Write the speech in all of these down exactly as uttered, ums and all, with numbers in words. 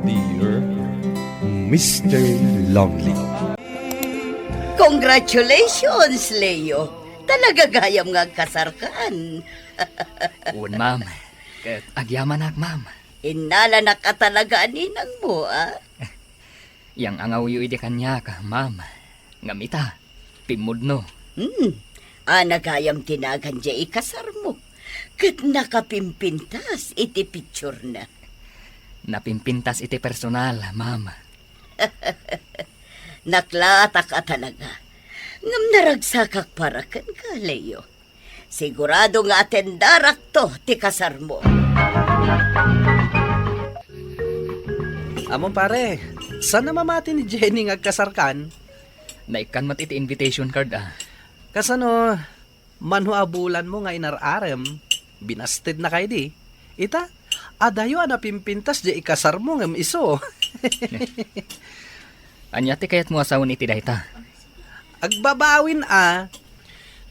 Dear Mister Lonely. Congratulations, Leo. Talaga gayam nga agkasarkan. Wen, ma'am. Ket agyamanak, ma'am. Innalanak a talaga a ninangmo, a? Yang angawyo idi kaniak, ma'am. Ngem ita, pimmudno. Hmm. Ana gayam ti nagan diay ikasarmo. Ket nakapimpintas iti picturena. Napimpintas iti personal, ma'am. Naklatak a talaga. Ngem naragsakak para kenka, Leo. Sigurado nga atendarakto ti kasarmo. Ammom, pare, saan a mamati ni Jenny nga agkasarkan? Naikkan met iti invitation card, a. Kasano, manho a bulanmo nga inar-arem, binastedna kaydi? Ita, adayo a napimpintas diay ikasarmo ngem isu. Ania ti kayatmo a sawen iti dayta? Agbabawin a.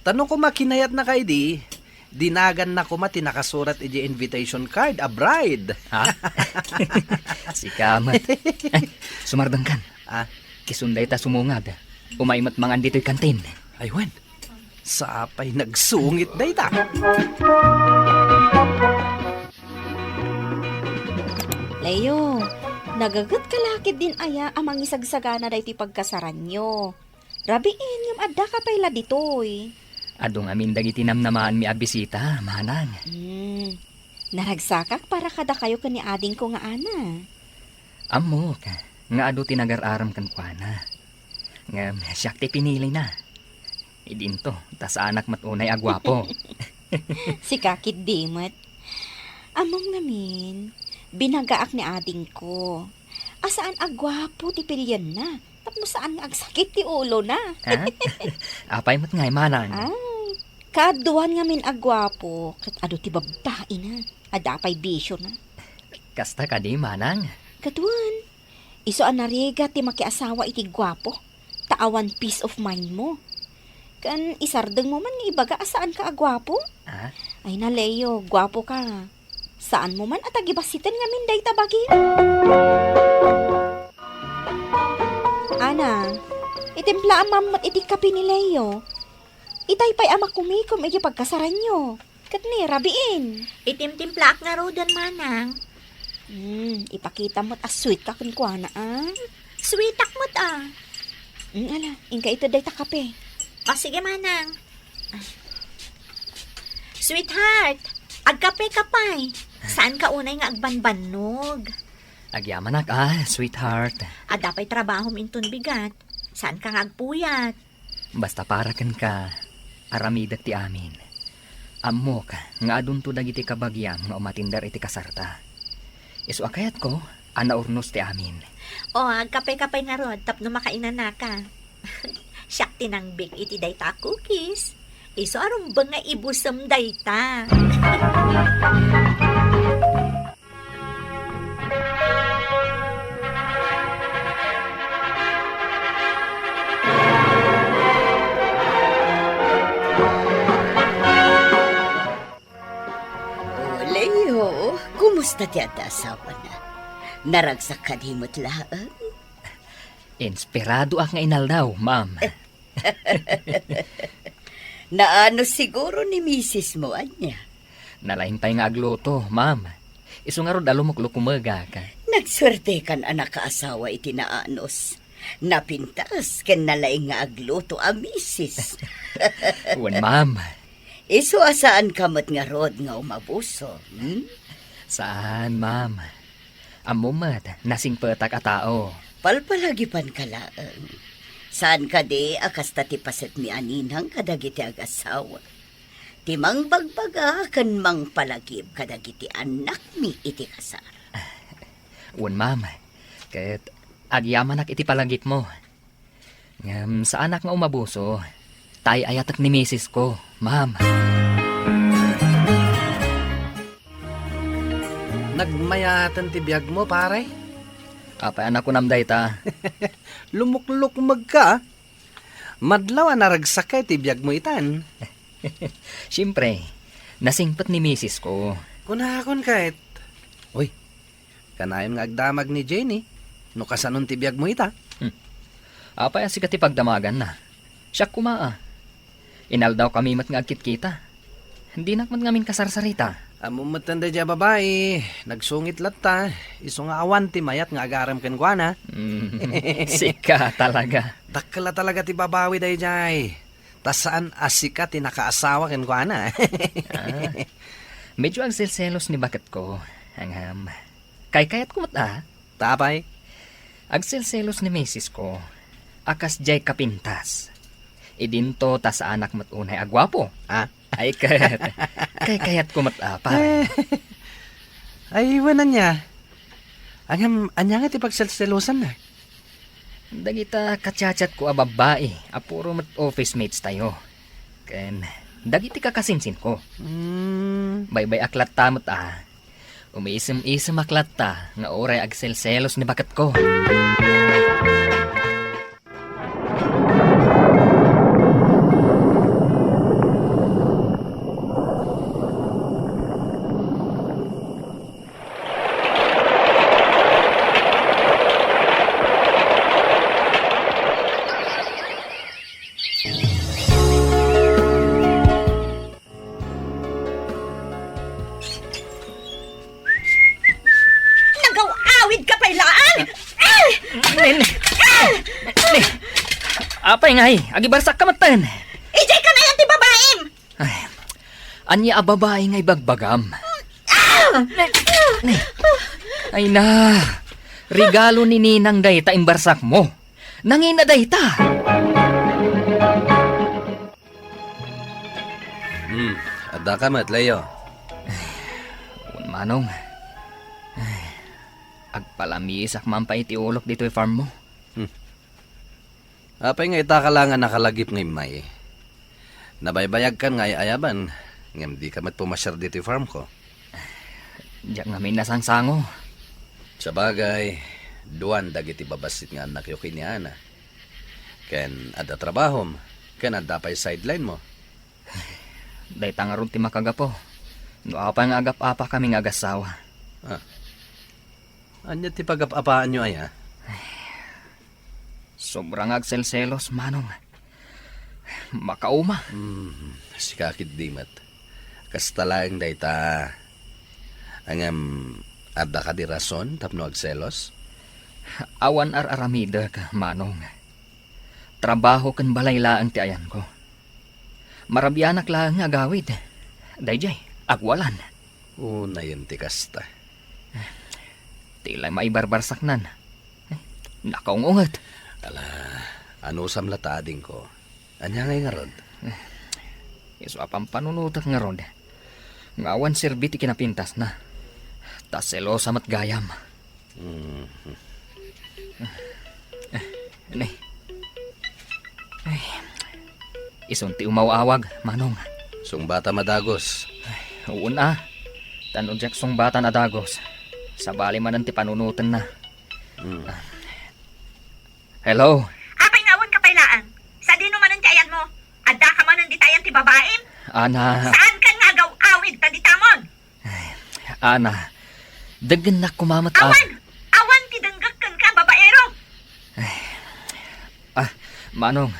Ta no koma kinayatna kaydi, dinaganna koma ti nakasurat iti invitation card a bride. Ha? Sika met. Ay, sumardengkan. Ah. Isun dayta sumungad. Umay met mangan ditoy kantin. Ay, wen. Sapay nagsungit dayta. Leo, nagagetka la ketdin aya a mangisagsagana daytoy pagkasaranyo? Rabiin, ngem addaka pay la ditoy. Adu ngamin dagiti namnamaanmi a bisita, manang. Hmm. Naragsakak para kadakayo ken ni adingko nga Ana. Ammok nga adu ti nagar-arem kenkuana. Ngem siak ti pinilina. Idinto, ta saanak met unay a guapo. Sika ketdi met. Ammom ngamin, binagaak ni adingko a saan a guapo ti pilienna tapno saan nga agsakit ti ulona. Ha? Apay met ngay, manang? Ay, kaaduan ngamin a guapo ket adu ti babbaina. Adda pay bisiona. Kasta kadi, manang? Ket wen, isu a narigat ti makiasawa iti guapo, ta awan peace of mind mo. Ken isardengmo man nga ibaga a saanka a guapo? Ah? Ay na, Leo, guapoka. Saanmo man a tagibassiten ngamin dayta bagim. Ana, itimplaam man met iti kape ni Leo. Itay pay a makumikom iti pagkasaranyo. Ket ni, rabiin. Itimtimplaak ngaruden, manang. Hmm, ipakita met a sweet ka kenkuana, a? Sweetak met, a. Hmm, ala, inka ito dayta kape. O, sige, manang. Sweetheart, agkape ka pay. Saan ka unay nga agbanbannog? Agyamanak, a, sweetheart. Adda pay trabahom inton bigat. Saan ka nga agpuyat? Basta para kenka, aramidek ti amin. Ammok nga adunto dagiti kabagiam nga umatender iti kasarta. Isu a kayatko a naurnos ti amin. O, agkape-kape ngarud tapno makainanaka. Siak ti nangbig iti dayta a cookies. Isu a rumbeng nga ibusem dayta. O, Leo, kumusta ti adda asawana? Naragsak kadi met laeng? Inspiradoak nga inaldaw, ma'am. Naanos siguro ni misis mo, ania? Nalaing pay nga agluto, ma'am. Isu ngarud a lumuklukumegak. Nagsuertekan a nakaasawa iti naanos. Napintas ken nalaing nga agluto a misis. Wen, ma'am. Isu a saanka met ngarud nga umabuso, hmm? Saan, ma'am. Ammom met, nasingpetak a tao. Palpalagipanka laeng. Saan kadi a kasta ti pasetmi a ninang kadagiti agasawa? Ti mangbagbaga ken mangpalagip kadagiti annakmi iti kasar. Wen, ma'am. Ket agyamanak iti palagipmo. Ngem saanak nga umabuso. Ta ay-ayatek ni misis ko, ma'am. Nagmayaten ti biagmo, pare? Apay a nakunam dayta? Lumuklukmegka, a. Madlaw a naragsak iti biagmo itan. Siempre, nasingpet ni misis ko. Kunakon ket. Uy, Kanayon nga agdamag ni Jenny, no kasanon ti biagmo ita. Hmm. Apay a sika ti pagdamaganna? Siak koma a. Inaldawkami met nga agkitkita. Dinak met ngamin kasarsarita. Ammom met daydiay a babai, nagsungit latta, isu nga awan ti mayat nga agarem kenkuana. Mm, sika talaga. Dakkel a talaga ti babawi daydiay. Ta saan a sika ti nakaasawa kenkuana. Ah, medyo agselselos ni baketko. Ngem, kaykayatko met a. Ta apay? Agselselos ni misisko a kasdiay kapintas. Idinto ta saanak met unay a guapo. Ah? Ay, ket kaykayatko met a, pare. Ay, wen ania? Ngem, ania nga ti pagselselosanna? Dagita kachatchatko a babbai a puro met office mates tayo. Ken dagiti kakasinsinko. Hmm. Baybay-ak latta met a. Umiisem-isemak latta nga uray agselselos ni baketko. Nagaw-awid ka pay laeng! Ah! Nen, nen, apay ngay, agibarsak ka metten. Idiay kanayon ti babaim! Ay, ania a babai nga ibagbagam? Ah! Ay na, regalo ni Ninang dayta imbarsakmo. Nangina dayta. Hmm, adda ka met, Leo. Wen, Manong. Ay, agpalamisak man pay iti ulok ditoy farm mo. Hmm. Apay nga ita ka la nga nakalagip nga immay? Nabaybayagkan nga ay-ayaban, ngem di ka met pumasiar ditoy farm ko. Diak ngamin nasangsango. Sabagay, duan dagiti babassit nga annakyo ken ni Ana. Ken adda trabahom, ken adda pay sideline mo. Dayta ngarud ti makagapu. No apay nga agap-apakami nga agassawa. Ah. Ania ti pagap-apaanyo aya? Sobra nga agselselos, Manong. Makauma. Hmm, sika ketdi met. Kasta laeng dayta. Ngem, adda kadi rason tapno agselos? Awan ar-aramidek, Manong. Trabaho ken balay laeng ti ayanko. Marabianak laeng nga agawid. Daydiay, agwalan. Unayen ti kasta. Ti lay maibarbarsaknan. Nakaung-unget. Ala, anusam latta, adingko. Ania ngay ngarud? Isu a pampanunotek ngarud nga awan serbi ti kinapintasna. Ta selosa met gayam. Mhm. Ne. Ay. Isun ti umaw-awag, Manong. Sungbata a dagus. Ay, wen a. Ta no diak sungbatan a dagus, sabali manen ti panunotenna. Hmm. Hello? Apay nga awan ka pay laeng? Sadino manen ti ayanmo? Adda ka manen dita ayan ti babaim? Ana. Saankan nga agaw-awid ta ditamon? Ay, Ana, denggennak koma met a- Awan! Awan ti denggek kenka, babaero! Ay. Ah, Manong,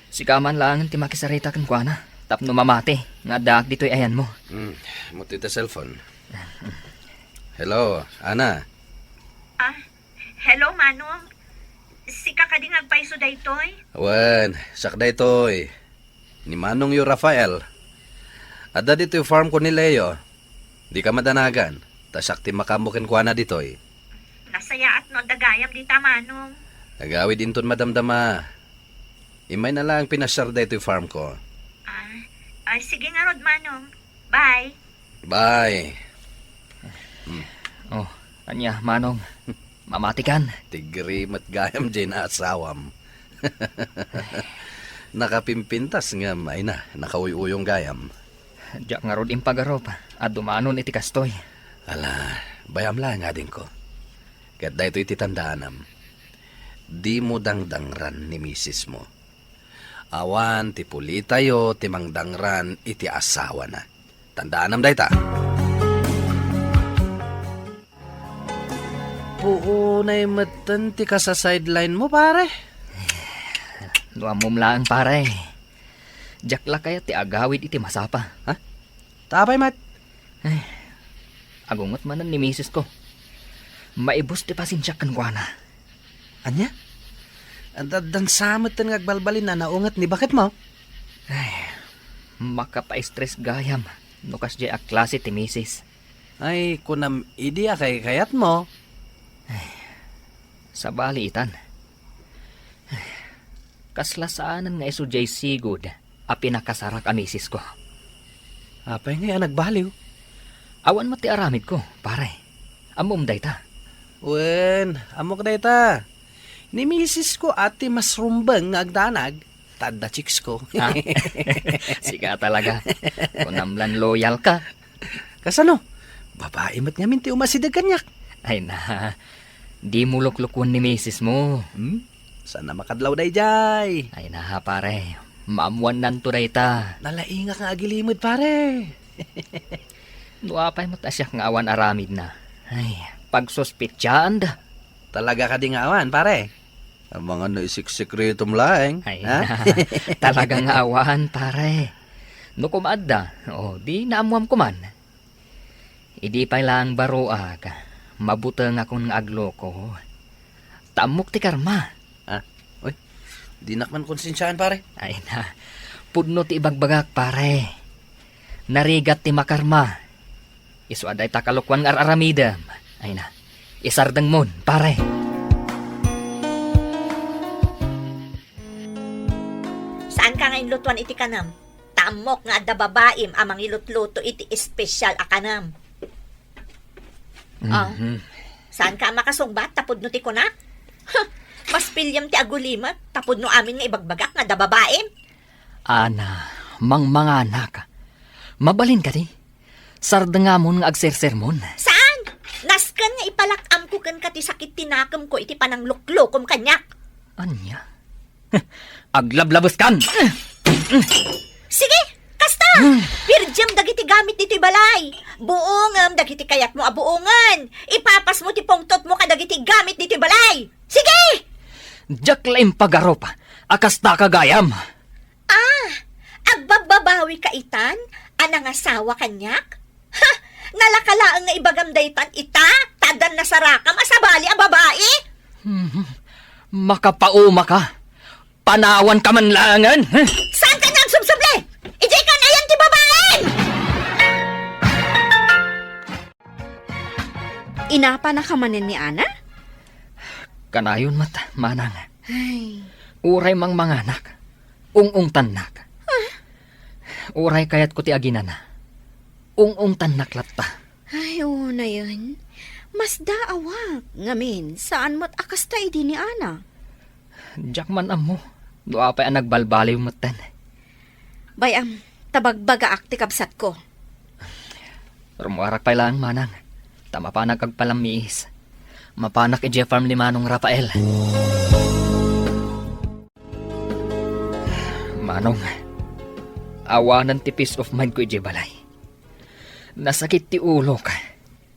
sika man laengen ti makisarita kenkuana tapno mamati nga addaak ditoy ayanmo. Hmm, mutdi ta cellphone. Hello, Ana. Ah, hello, Manong. Sika kadi nga agpayso daytoy? Wen, siak daytoy. Ni manongyo Rafael. Adda ditoy farm ko ni Leo. Dika madanagan, ta siak ti makaammo kenkuana ditoy. Nasayaat no adda gayam dita, Manong. Agawid inton madamdama. Immay na laeng pinasiar daytoy farm ko. Ah, ah, sige ngarud, Manong. Bye. Bye. Hmm. Oh, ania, Manong? Mamatikan? Tigri met gayam diay naasawam. Nakapimpintas ngem, ay na, nakauy-uyong gayam. Diak ngarud impagarup a dumanon iti kastoy. Ala, bayam laeng, adingko. Ket daytoy ti tandaanam. Dimo dangdangran ni misismo. Awan ti pulitayo ti mangdangran iti asawana. Tandaanam dayta. Puunay metten ti kasa-sideline mo, pare. No ammom laeng, pare. Diak la kayat ti agawid iti masapa. Ha? Tapay met. Ay, agunget manen ni misis ko. Maibus ti pasensiak kenkuana. Ania? Addan sa metten nga agbalbalin a naunget ni baketmo? Ay, makapa-stress gayam no kasdiay a klase ti misis. Ay, kunam idi a kaykayatmo. Ay, sabali itan. Ay, kasla saanen nga isu diay sigud a pinakasarak a misisko. Apay ngay a nagbaliw? Awan met ti aramidko, pare. Ammom dayta. Wen, ammok dayta. Ni misisko a ti mas rumbeng nga agdanag, ta adda chicks ko. Ah, sika talaga. Kunam lan loyal ka. Kasano? Babai met ngamin ti umasideg kaniak. Ay na, dimo luklukon ni misis mo. Hmm? Saan a makadlaw daydiay? Ay na, pare. Maammuannanto dayta. Nalaingak nga agilimed, pare. No apay met a siak nga awan aramidna. Ay, pagsuspetsaanda. Talaga kadi nga awan, pare? Amangan no isiksikretom laeng, Ay, ha? Talaga nga awan, pare. No kumaadda, o, di naammuam koman. Idi pay laeng baruak, mabutengakon nga agluko. Ta ammok ti karma. Ah, uy, dinak man konsensiaan, pare. Ay na, pudno ti ibagbagak, pare. Narigat ti makarma. Isu a dayta kalokuan nga ar-aramidem. Ay na, isardengmon, pare. Saanka nga inlutuan iti kanam? Ta ammok nga adda babaim a mangilutluto iti espesyal a kanam. Ah, Mhm. Saanka a makasungbat tapudno ti kunak? Huh, mas piliem ti agulimek tapudno amin nga ibagbagak nga adda babaim? Ana, mangmanganak. Mabalin kadi? Sardengamon nga agsersermon. Saan? Nasken nga ipalak-amko kenka ti sakit ti nakemko iti panangluklukom kaniak. Ania? Aglablabeskan! Sige, kasta! Hmm. Pirdiem dagiti gamit ditoy balay. Buongem dagiti kayatmo a buongen. Ipapasmo ti pungtotmo kadagiti gamit ditoy balay. Sige! Diak la impagarup a kasta ka gayam. Ah, agbabbabawika itan a nangasawa kaniak? Ha! Nalaka laeng nga ibagam daytan ita, ta addan nasarakam a sabali a babai? Hmm, makapauma ka. Panawan ka man laengen, ha? Saan ka nga agsubsubli? Idiay kan ayan ti babaen! Inapana ka manen ni Ana? Kanayon met, manang. Ay. Uray mangmanganak, ung-ungtannak. Ah? Uray kayatko ti aginana, ung-ungtannak latta. Ay, unayen. Masdaawak. Ngamin, saan met a kasta idi ni Ana? Diak man ammo no apay a nagbalbaliw metten. Bay-am, ta bagbagaak ti kabsatko. Rummuarak pay laeng, manang, ta mapanak agpalammiis. Mapanak idiay farm ni Manong Rafael. Manong, awanen ti peace of mind ko idiay balay. Nasakit ti ulok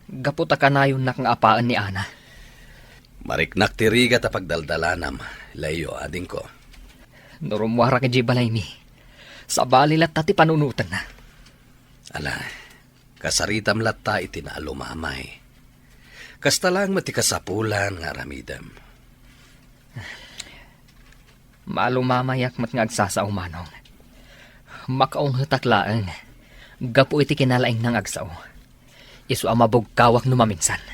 gapu ta kanayonnak nga apaen ni Ana. Mariknak ti rigat a pagdaldalanam, Leo, adingko. No rummuarak idiay balaymi, sabali latta ti panunotenna. Ala, kasaritam latta iti naalumamay. Kasta laeng met ti kasapulan nga aramidem. Maalumamayak met nga agsasao, manong. Makaunghetak laeng gapu iti kinalaingna nga agsao. Isu a mabugkawak no maminsan.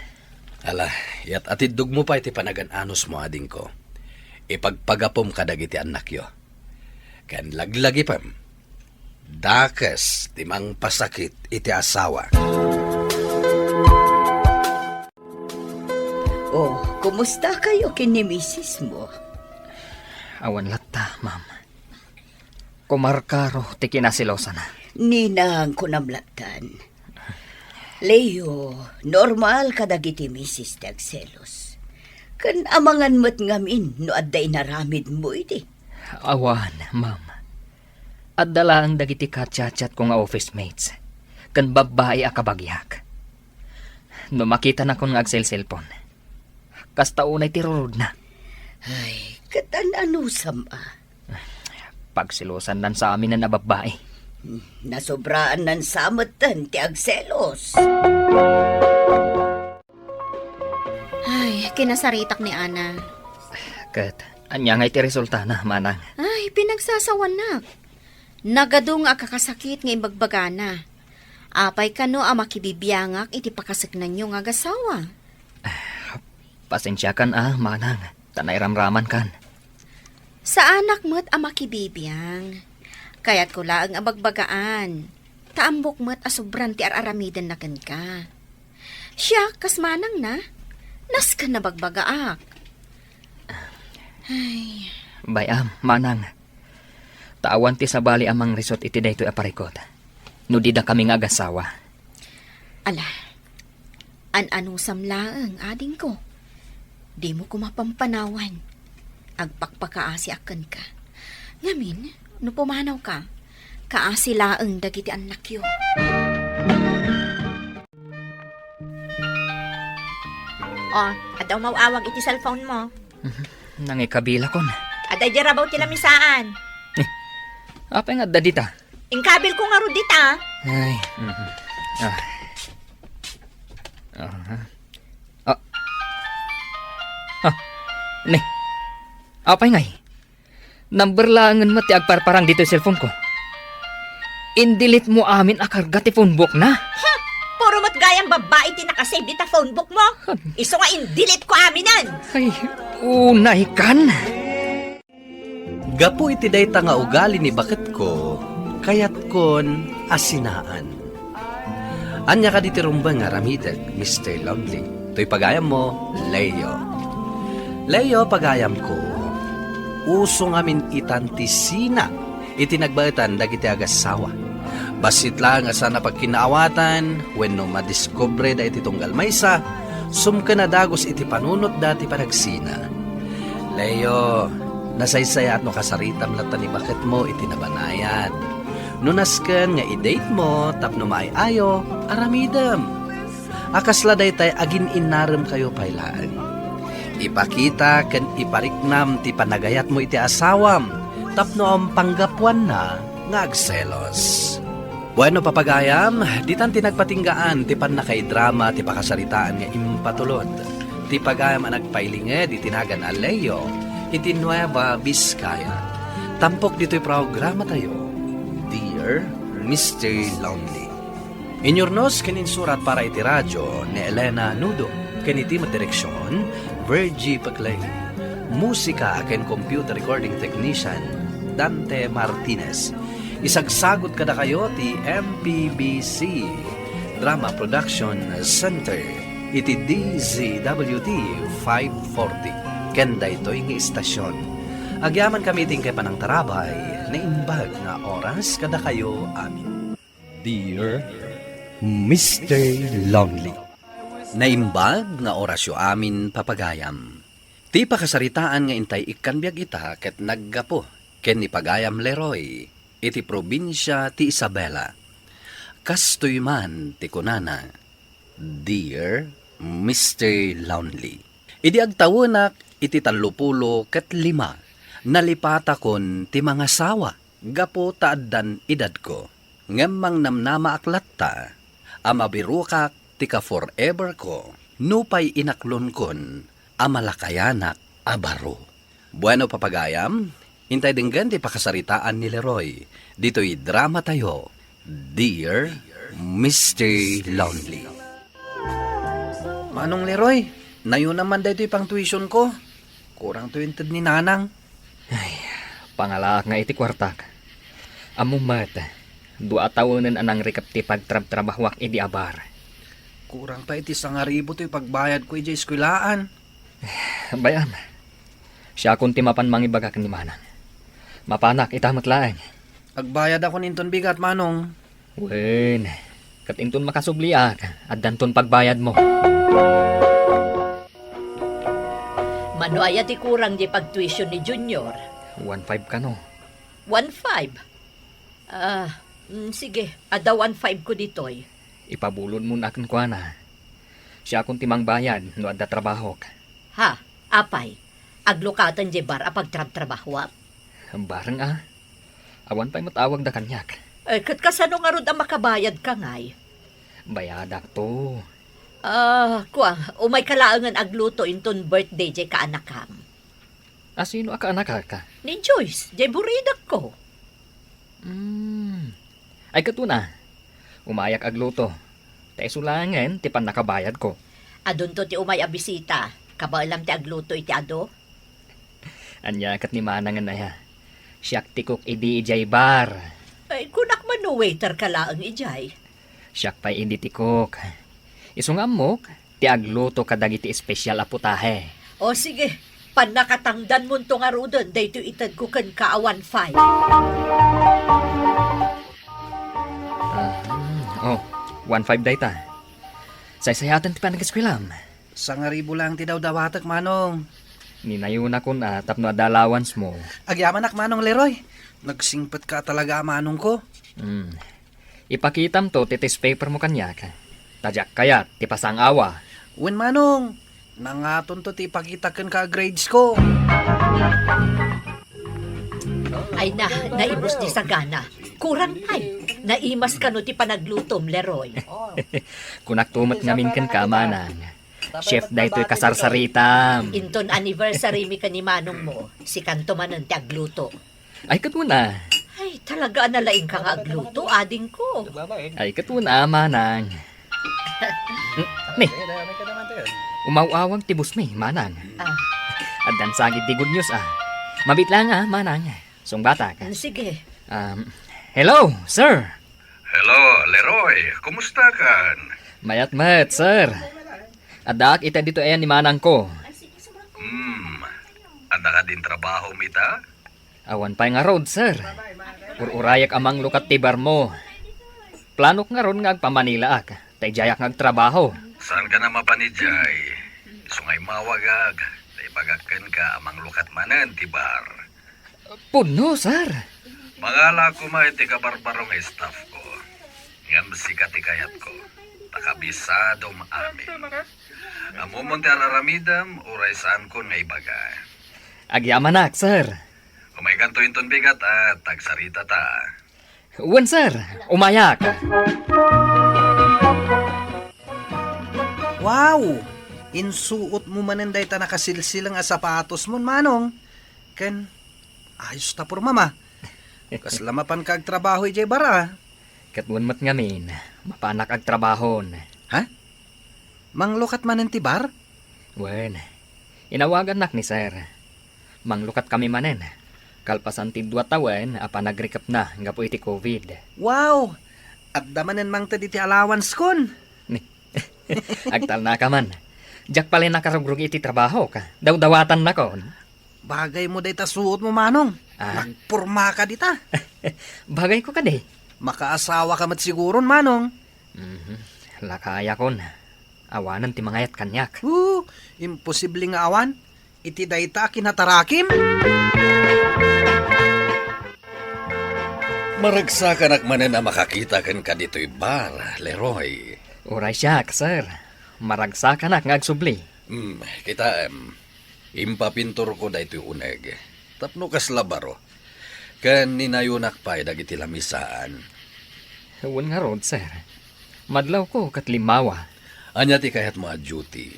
Ala, iyat-atiddogmo pay ti panagan-anosmo, adingko. Ipagpagapom kadagiti annakyo. Ken laglagipem, dakes ti mangpasakit iti asawa. Oh, kumusta kayo ken ni misis mo? Awan latta, ma'am. Kumarkaro ti kinaselosana. Ninang, kunam lattan. Leo, normal kadagiti misis ti agselos. Ken amangan met ngamin no adda inaramid mo idi. Awan, ma'am. Adda laeng dagiti kachatchatko nga office mates ken babbai a kabagiak. No makitanakon nga agselselpon, Kasta unay ti rurudna. Ay, ket an-anusam a? Pagselosannan sa amin a babbai. Hmm, nasobraannan sa metten ti agselos. Ay, kinasaritak ni Ana. Ket, ania ngay ti resultana, manang? Ay, pinagsasawanak. Nagadu nga agkakasakit nga imbagbagana. Apay kano a makibibiangak iti pakaseknanyo nga agasawa? Pasensiakan a, manang, ta nairamramankan. Saanak met a makibibiang. Kayatko laeng a bagbagaan. Ta ammok met a sobran ti ar-aramidenna kenka. Siak, kas manangna, nasken a bagbagaak. Ay. Bay-am, manang. Ta awan ti sabali a mangrisut iti daytoy a parikut no dida kami nga agasawa. Ala, an-anusam laeng, adingko. Dimo koma pampanawan. Agpakpakaasiak kenka. Ngamin, no pumanawka, kaasi laeng dagiti annakyo. O, adda umaw-awag iti cellphone mo. Nangikabilakon. Adda idiay rabaw ti lamisaan. Eh, apay nga adda dita? Inkabilko ngarud dita. Ay, mhm. Ah. Aha. Ah. Ah. Ne. Apay ngay? Number laengen met ti agparparang ditoy cellphone ko. In-delete mo amin a karga ti phone book na? Ha? Puro met gayam babbai ti nakasave dita phone book mo. Isu nga in-delete ko aminen. Ay, unay kan. Gapu iti dayta nga ugali ni baketko, kayatkon a sinaan. Ania kadi ti rumbeng nga aramidek, Mister Lonely? Toy pagayammo, Leo. Leo, pagayamko, uso ngamin itan ti sina iti nagbaetan dagiti agassawa. Bassit laeng a saan a pagkinaawatan wenno madiskubre da iti tunggal maysa, sumken a dagus iti panunotda ti panagsina. Leo, nasaysayaat no kasaritam latta ni baketmo iti nabanayat. No nasken nga i-date mo tapno maay-ayo, aramidem. A kasla daytay agin-innaremkayo pay laeng. Ipakita ken ipariknam ti panagayatmo iti asawam tapno awan panggapuanna nga agselos. Bueno, papagayam, ditan ti nagpatinggaan ti pannakaidrama ti pakasaritaan nga impatulod ti pagayam a nagpailinged iti nagan a Leo iti Nueva Vizcaya. Tampok ditoy programatayo, Dear Mister Lonely. Inyurnos ken insurat para iti radio ni Elena Nudo, ken iti met direksion, Virgie Peclay. Musika ken computer recording technician, Dante Martinez. Isagsagut kadakayo ti M P B C Drama Production Center iti D Z W T five forty. Ken daytoy nga istasyon, agyamankami iti inkay panangtarabay, naimbag nga oras kadakayo amin. Dear Mister Lonely. Naimbag nga orasyo amin, papagayam. Ti pakasaritaan nga intay ikkan biag ita ket naggapu ken ni pagayam Leroy iti probinsia ti Isabela. Kastoy man ti kunana, Dear Mister Lonely. Idi agtawenak iti tallopulo ket lima, nalipatakon ti mangasawa gapu ta addan edadko. Ngem mangnamnamaak latta a mabirokak ti ka-forever ko nupay inaklonkon a malakayanak a baro. Bueno, papagayam, intay denggen ti pakasaritaan ni Leroy ditoy dramatayo, Dear Mister Lonely. Manong Leroy, nayonam man daytoy pang-tuition ko. Kurang to inted ni Nanang. Ay, pangalaak nga iti kuartak. Ammom met, dua a tawenen a nangrikep ti pagtrabtrabahoak idi abar. Kurang pay iti sangaribu toy pagbayadko idiay eskuelaan. Bay-am, siakon ti mapan mangibaga ken ni Manang. Mapanak ita met laeng. Agbayadakon inton bigat, Manong. Wen, ket inton makasubliak, addanton pagbayadmo. Mano aya ti kurang diay pagtuition ni Junior? One five kano. One five? Ah, mm, sige, adda one five ko ditoy. Ipabulodmon a kenkuana. Siakon ti mangbayad no adda trabahok. Ha? Apay, aglukaten diay bar a pagtrabtrabahuam? Bareng a. Awan pay met awagda kaniak. Eh, ket kasano ngarud a makabayadka ngay? Bayadakto. Ah, kua, umayka laengen agluto inton birthday diay kaanakam. A sino a kaanakak? Ni Joyce, diay buridakko. Hmm. Ay, ket una, umayak agluto. Ta isu laengen ti pannakabayadko. Adunto ti umay a bisita. Kabaelam ti agluto iti adu? Ania ket ni Manangen aya? Siak ti cook idi idiay bar. Ay, kunak man no waiter ka laeng idiay. Siak pay idi ti cook. Isu nga ammok, ti agluto kadagiti espesyal a putahe. O sige, pannakatangdanmonto ngaruden daytoy itedko kenka a one five. Aha. Oh, one five dayta. Saysayaten ti panag-eskuelam. Sangaribu laeng ti dawdawatek, Manong. Ninayonakon a tapno adda allowance mo. Agyamanak, Manong Leroy. Nagsingpetka talaga a manongko. Hmm. Ipakitamto ti test paper mo kaniak. Ta diak kayat ti pasang-awa. Wen, Manong. Nangatonto ti ipakita kenka a grades ko. Ay na, naibus ti sagana. Kurang pay. Naimas kano ti panaglutom, Leroy. Kunakto met ngamin kenka, Manang. Chef daytoy kasarsaritam. Inton anniversary mi ken ni manongmo, sikanto manen ti agluto. Ay, ket una. Ay, talaga a nalaingka nga agluto, adingko. Ay, ket una, Manang. Ni, umaw-awag ti boss mi, Manang. Ah. Addan sagid ti good news, ah. Mabit lang, ah, Manang. Sungbatak. Mm, sige. Um, hello, sir. Hello, Leroy. Kumusta kan? Mayat met, sir. Addaak ita ditoy ayan ni manangko. Hmm. Adda kadin trabaho mita? Awan pay ngarud, sir. Ur-urayak a manglukat ti bar mo. Planok ngarud nga agpamanilaak, ta idiayak nga agtrabaho. Saanka na mapan idiay? Isu nga immawagak, ta ibagak kenka a manglukat manen ti bar. Pudno, sir. Mangala koma iti kabarbaro nga staff ko. Ngem sika ti kayatko. Ta kabisadom amin. Ammomon ti ar-aramidem, uray saankon nga ibaga. Agyamanak, sir. Umaykanto inton bigat a, ta agsaritata. Wen, sir. Umayak. Wow! Insuot mo manen dayta nakasilsilang a sapatos mon, Manong. Ken, ayos ta porma, ma. Kasla mapanka agtrabaho idiay bar a. Ket wen met ngamin, mapanak agtrabahon. Ha? Manglukat manen ti bar? Wen, inawagannak ni sir. Manglukat kami manen. Kalpasan ti dua tawen a panagrikepna gapu iti covid. Wow! Adda manen mangted iti allowance kon. Ni, agtalnaka man. Diak pay nakarugrug iti trabahok. Dawdawatannakon. Bagay mo dayta suot mo, Manong. Ah? Nagporma ka dita. Bagay ko kadi. Makaasawa ka met siguron, Manong. Mhm. Lakayakon. Awanen ti mangayat kaniak. Oo, imposible nga awan. Iti dayta a kinatarakim. Maragsakanak manen a makakita kenka ditoy bar, Leroy. Uray siak, sir. Maragsakanak nga agsubli. Hmm, kitaem. Impapinturko daytoy uneg. Tapno kasla baro. Ken ninayonak pay dagiti lamisaan. Wen ngarud, sir. Madlawko ket limmawa. Ania ti kayatmo a duty?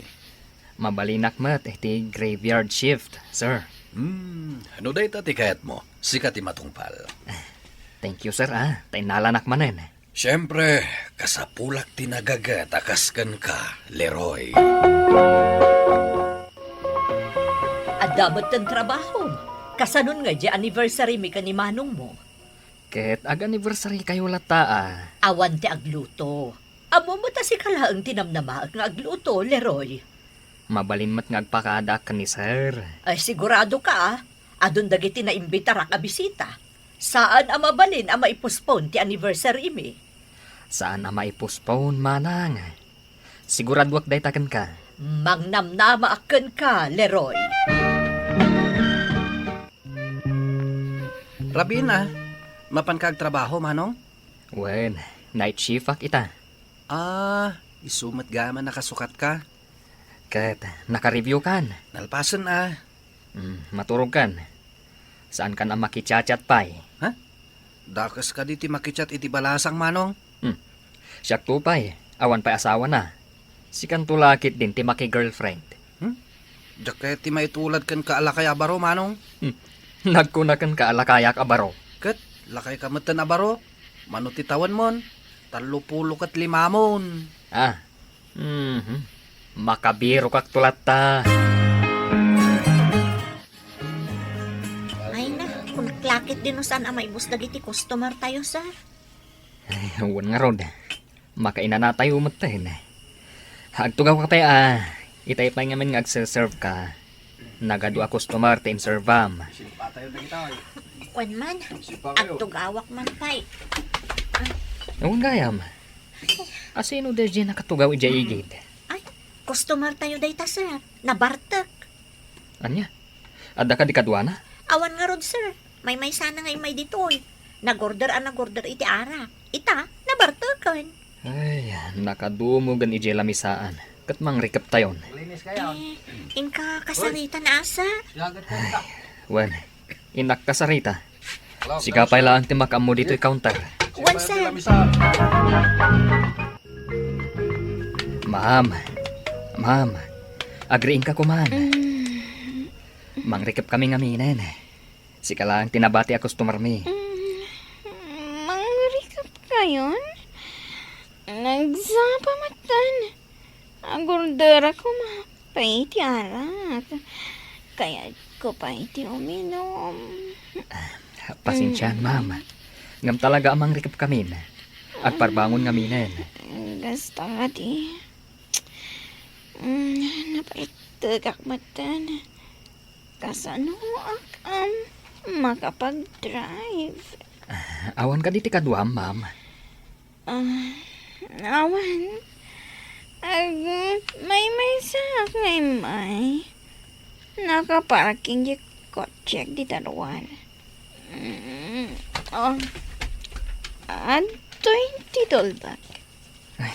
Mabalinak met iti graveyard shift, sir. Hmm, no dayta ti kayatmo, sika ti matungpal. Thank you, sir, ah. Ta innalanak manen. Siempre, kasapulak ti nagaget a kas kenka, Leroy. Adda metten trabahom. Kasanon nga idiay anniversary mi ken ni manongmo? Ket ag-anniversary kayo latta, ah. Awan ti agluto. Ammom met a sika laeng ti namnamaek nga agluto, Leroy. Mabalin met nga agpakadaak ken ni sir. Ay, sigurado ka, ah. Adun dagiti naimbitarak a bisita. Saan a mabalin a maipostpone ti anniversary mi. Saan a maipostpone, manang. Siguraduak dayta kenka. Mangnamnamaak kenka, Leroy. Rabiin a, mapanka agtrabaho, manong? Wen, night shift ak ita. Ah, isu met gayam a nakasukatka. Ket nakareview kan? Nalpasen a. Hmm, maturog kan. Saan kan a makichat-chat pay? Ha? Dakes kadi ti makichat iti balasang, Manong? Hmm. Siak to pay, awan pay asawana. Sikanto la ketdin ti maki-girlfriend. Hmm? Diak kayat ti maitulad kenka a lakay a baro, Manong? Hmm. Nagkuna kenka a lakayak a baro. Ket lakayka metten a baro? Mano ti tawenmon? Tallo pulo ket limamon. Ah. Mhm. Makabirokak to latta. Ay na, kunak la ketdin no saan a maibus dagiti customer tayo, sir. Ay, wen ngarud. Makainanatayo metten. Agtugawka pay a, itay pay ngamin nga agserserve ka. Nagadu a customer ti inservam. Wen man, agtugawak man pay. Wen gayam. Asino daydiay nakatugaw idiay igid? Ay, customer tayo dayta, sir. Nabartek. Ania? Adda kadi kaduana? Awan ngarud, sir. Maymaysana nga immay ditoy. Nag-order a nag-order iti arak. Ita, nabarteken. Ay, nakadumogen idiay lamisaan. Ket mangrikeptayon. Eh, inka kasarita na, sir? Ay, wen, innak kasarita. Sika pay laeng ti makaammo ditoy counter. Wen, sir. Ma'am, ma'am, agriingka koman. Mm. Mangrikep kami ngaminen. Sika laeng ti nabati a customer mi. Mm, mangrikep kayon? Nagsapa metten. Agorderak koma pay ti arak. Kayatko pay ti uminom. Ah, pasensiaan, ma'am. Ngem talaga a mangrikep kamin. Agparbangon ngaminen. Kasta kadi. Mm, napaittegak metten. Kasanoak a makapag-drive? Ah, awan kadi ti kaduam, ma'am? Ah, awan. Agmaymaysaak nga immay. Nakaparking ti kotsek dita ruar. Mm, oh. Adtoy ti tulbak. Ay,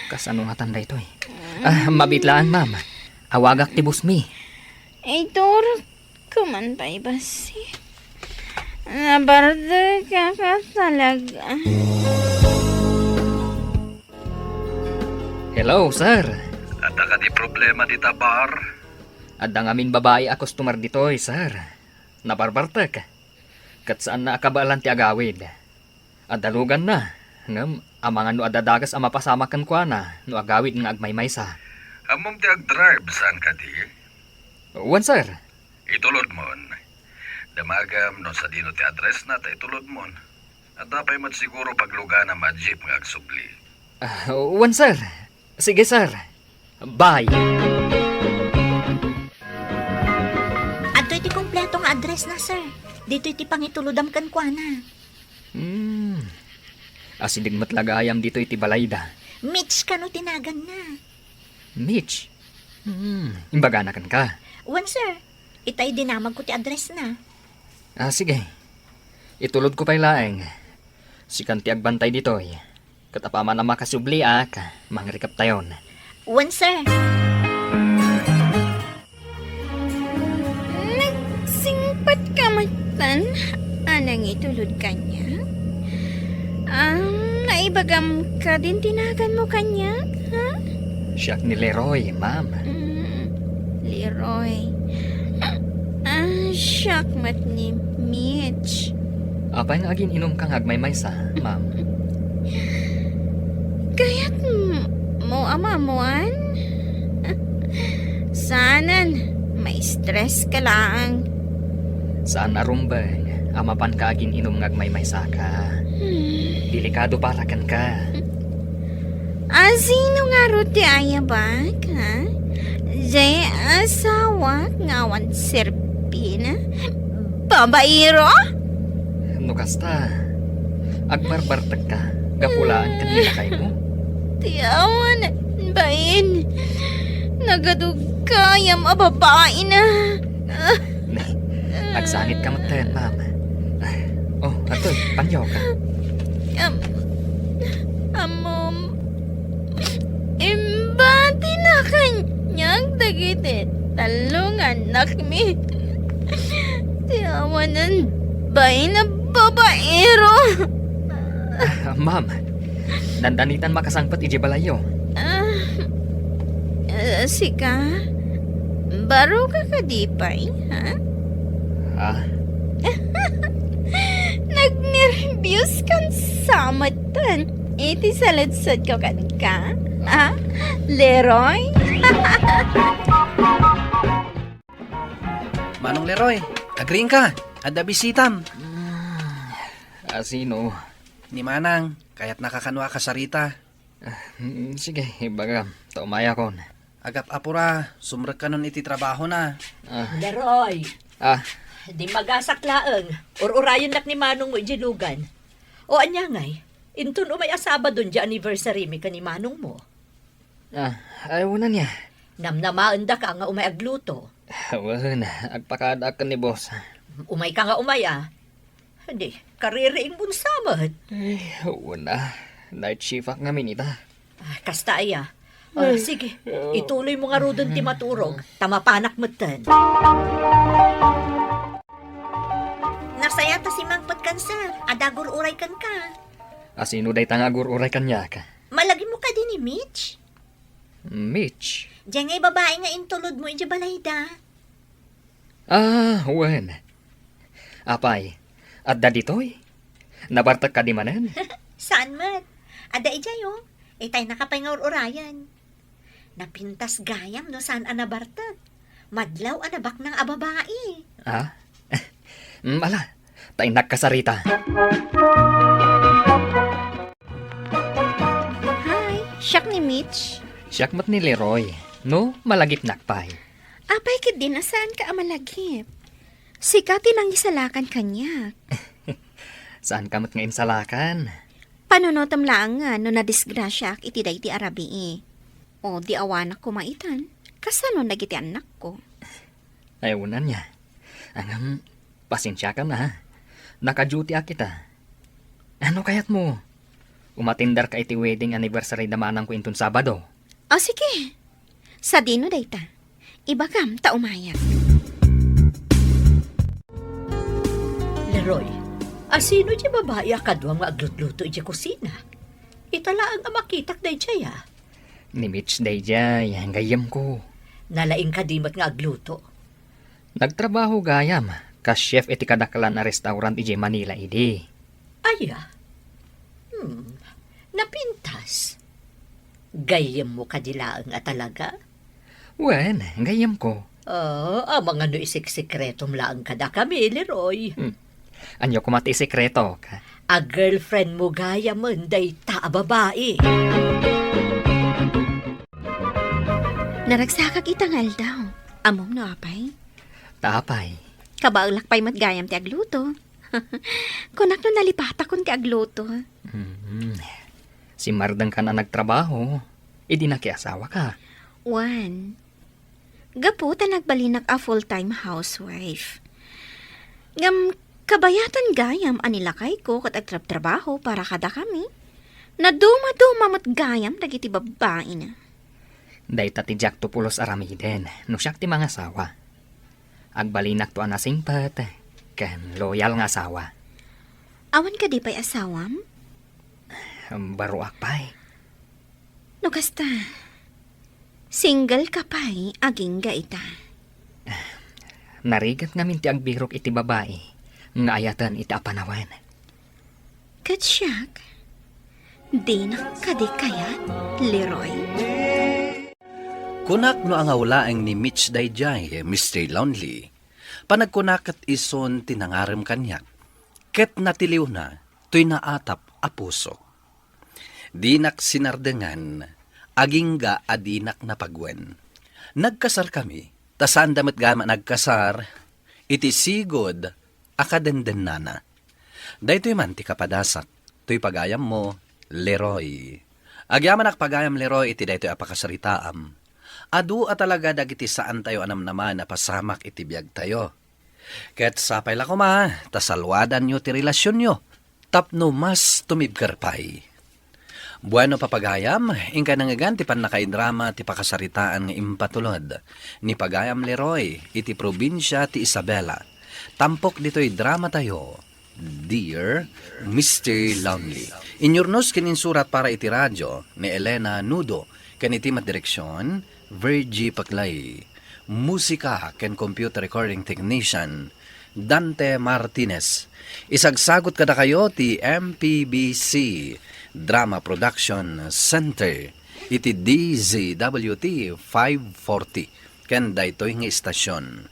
kasano ngatan daytoy? Ah, mabiit laeng, ma'am. Awagak ti boss mi. Iturok Kuman pay bassit. Nabartek ka talaga. Hello, sir. Adda kadi problema dita bar? Adda ngamin babai a customer ditoy, sir. Nabarbartek. Ket saanna a kabaelan ti agawid. Adda luganna, ngem amangan no adda dakes a mapasamak kenkuana no agawid nga agmaymaysa. Ammom ti agdrive, saan kadi? Wen, sir. Itulodmon. Damagam no sadino ti addressna ta itulodmon. Adda pay met siguro pagluganam a jeep nga agsubli. Ah, wen, sir. Sige, sir. Bye. Adtoy ti kompleto nga addressna, sir. Ditoy ti pangitulodam kenkuana. Hmm. Asideg met la gayam ditoy ti balayda. Mitch kano ti naganna? Mitch? Hmm. Imbagana kenka? Wen, sir. Itay dinamagko ti addressna. Ah, sige. Itulodko pay laeng. Sikan ti agbantay ditoy. Ket apaman a makasubliak, mangrikeptayon. Wen, sir. Nagsingpet ka metten a nangitulod kaniak? Ah, naibagam kadin ti naganmo kaniak, ha? Siak ni Leroy, ma'am. Mm, Leroy. Ah, siak met ni Mitch. Apay nga agin-inumka nga agmaymaysa, ma'am? Kayatmo a maammuan? Saanen, ma-stress ka laeng. Saan a rumbeng a mapanka agin-inum nga agmaymaysaka. Hmm. Delikado para kenka. Asino ngarud ti ayabak, ha? Diay asawak nga awan serbina? Babaero? No kasta, agbarbartekka gapu laeng ken ni lakaymo? Ti awan bain. Nagadug gayam a babaina. Ne, agsangit ka metten, ma'am. Oh, atoy, panyo ka. Am-, ammom, imbatinak kaniak dagiti tallo nga annakmi. Ti awanan bain a babaero. Ah, ma'am, dandanitan makasangpet idiay balayyo. Ah, ah, sika? Baro ka kadi pay, ha? Ah? Nagnerbios kan sa metten iti saludsodko kenka, ha, Leroy? Manong Leroy, agriingka. Adda bisitam. Mm, asino? Ni Manang, kayatnaka kano a kasarita. Ah, mm, sige, ibagam. Ta umayakon. Agap-apura, sumrekkanon iti trabahona. Ah. Leroy! Ah. Di magasak laeng. Ur-urayennak ni manongmo idiay lugan. O ania ngay? Inton umay a Sabado diay anniversary mi ken ni manongmo. Ah, ay, wen ania. Namnamaendaka nga umay agluto. Wen, agpakaadaak ken ni boss. Umayka nga umay, a. Di, kaririing mo sa met. Ay, wen a. Night shift ak ngamin ita. Ah, kasta aya. Ah, sige, ituloy mo ngaruden ti maturog, ta mapanak metten. Nasaya ta simangpet kan, sir. Adda agur-uray kenka. Asino dayta nga agur-uray kaniak? Malagipmo kadi ni Mitch? Mitch? Diay ngay babai nga intulodmo idiay balayda. Ah, wen. Apay, adda ditoy? Nabartek kadi manen? Saan met. Adda idiay, o. Itay naka pay nga ur-urayen. Napintas gayam no saan a nabartek. Madlaw a nabaknang a babai. Ah? Mm, ala, ta innak kasarita. Hi, siak ni Mitch. Siak met ni Leroy. No, malagipnak pay. Apay ketdin a saanka a malagip? Sika ti nangisalakan kaniak. Saanka met nga insalakan? Panunotem laeng nga no nadisgrasiaak iti daydi a rabii. O di awanak koma itan, kasano dagiti annakko? Ay, wen ania. Ngem, pasensiakan a. Naka-duty ak ita. Ano kayatmo? Umatenderka iti wedding anniversary da manangko inton Sabado. O, sige. Sadino dayta? Ibagam ta umayak. Leroy, asino ti babai a kaduam nga aglutluto idiay kusina? Ita laeng a makitak daydiay, a. Ni Mitch daydiay, gayyemko. Nalaing kadi met nga agluto? Nagtrabaho gayam, kas chef iti kadaklan a restaurant idiay Manila idi. Aya? Hmm, napintas. Gayyemmo kadi laeng a talaga? Wen, gayyemko. Ah, amangan no isiksikretom laeng kadakami, Leroy. Hmm. Ania koma ti isikretok? A girlfriend mo gayamen dayta a babai. Naragsakak ita nga aldaw. Ammom no apay? Ta apay? Kabaelak pay met gayam ti agluto. Kunak no nalipatakon ti agluto. Mm. Simmardengkan a nagtrabaho, idi nakiasawaka. Wen. Gapu ta nagbalinak a full-time housewife. Ngem kabayatan gayam a ni lakayko ket agtrabtrabaho para kadakami. Nadumaduma met gayam dagiti babbaina. Dayta ti diakto pulos aramiden no siak ti mangasawa. Agbalinakto a nasingpet ken loyal nga asawa. Awan kadi pay asawam? Baroak pay. No kasta, single ka pay agingga ita. Narigat ngamin ti agbirok iti babai nga ayaten iti apanawen. Ket siak, dinak kadi kayat, Leroy? Kunak no angaw laeng ni Mitch daydiay, Mister Lonely. Panagkuna ket isun ti nangarem kaniak, ket natiliwna toy naatap a pusok. Dinak sinardengan, agingga a dinak napagwen. Nagkasarkami, ta saanda met gayam a nagkasar iti sigud a kadendennana. Daytoy man ti kapadasak, toy pagayammo, Leroy. Agyamanak pagayam, Leroy, iti daytoy a pakasaritaam. Adu a talaga dagiti saantayo a namnamaen a pasamak iti biagtayo. Ket sapay la koma ta saluadanyo ti relasionyo tapno mas tumibker pay. Bueno, papagayam, inkay nangngegan ti pannakaidrama ti pakasaritaan nga impatulod ni Pagayam Leroy iti probinsia ti Isabela. Tampok ditoy dramatayo, Dear Mister Lonely. Inyurnos ken insurat para iti radio ni Elena Nudo ken iti madireksion, Virgie Paclay. Musika ken computer recording technician, Dante Martinez. Isagsagut kadakayo ti M P B C Drama Production Center iti D Z W T five forty ken daytoy nga istasion.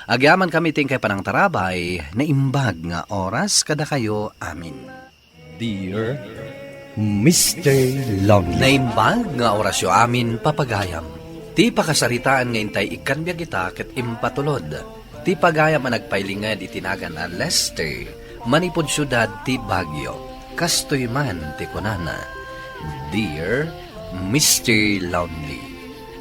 Agyamankami ti inkay panangtarabay, naimbag nga oras kadakayo amin. Dear Mister Lonely. Naimbag nga orasyo amin, papagayam. Ti pakasaritaan nga intay ikkan biag ita ket impatulod ti pagayam a nagpailinged iti nagan a Lester manipud siudad ti Baguio. Kastoy man ti kunana, Dear Mister Lonely.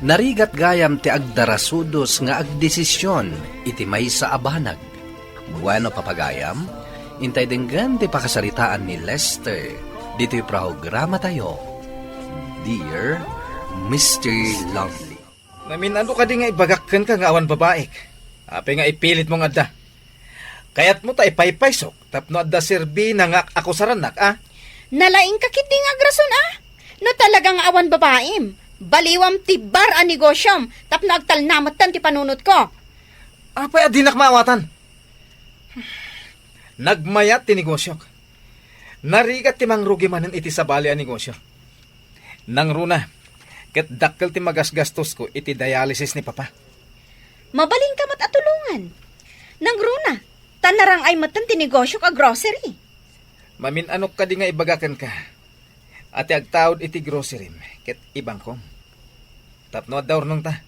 Narigat gayam ti agdarasudos nga agdesision iti maysa a banag. Bueno, papagayam, intay denggen ti pakasaritaan ni Lester ditoy programatayo, Dear Mister Lonely. Namin-ano kadi nga ibagak kenka nga awan babaik? Apay nga ipilitmo nga adda? Kayatmo ta ipaypaysok tapno adda serbina nga akusarannak, a? Nalaingka ketdi nga agrason, a? No talaga nga awan babaim, baliwam ti bar a negosyom tapno agtalna metten ti panunotko. Apay a dinak maawatan? Nagmayat ti negosyok. Narigat ti mangrugi manen iti sabali a negosyo. Nangruna, ket dakkel ti magasgastosko iti dialysis ni Papa. Mabalinka met a tulongan. Nangruna, ta narang-ay metten ti negosyok a grocery. Mamin-anok kadi nga ibaga kenka a ti agtaud iti grocerim ket ibangkom tapno adda urnongta.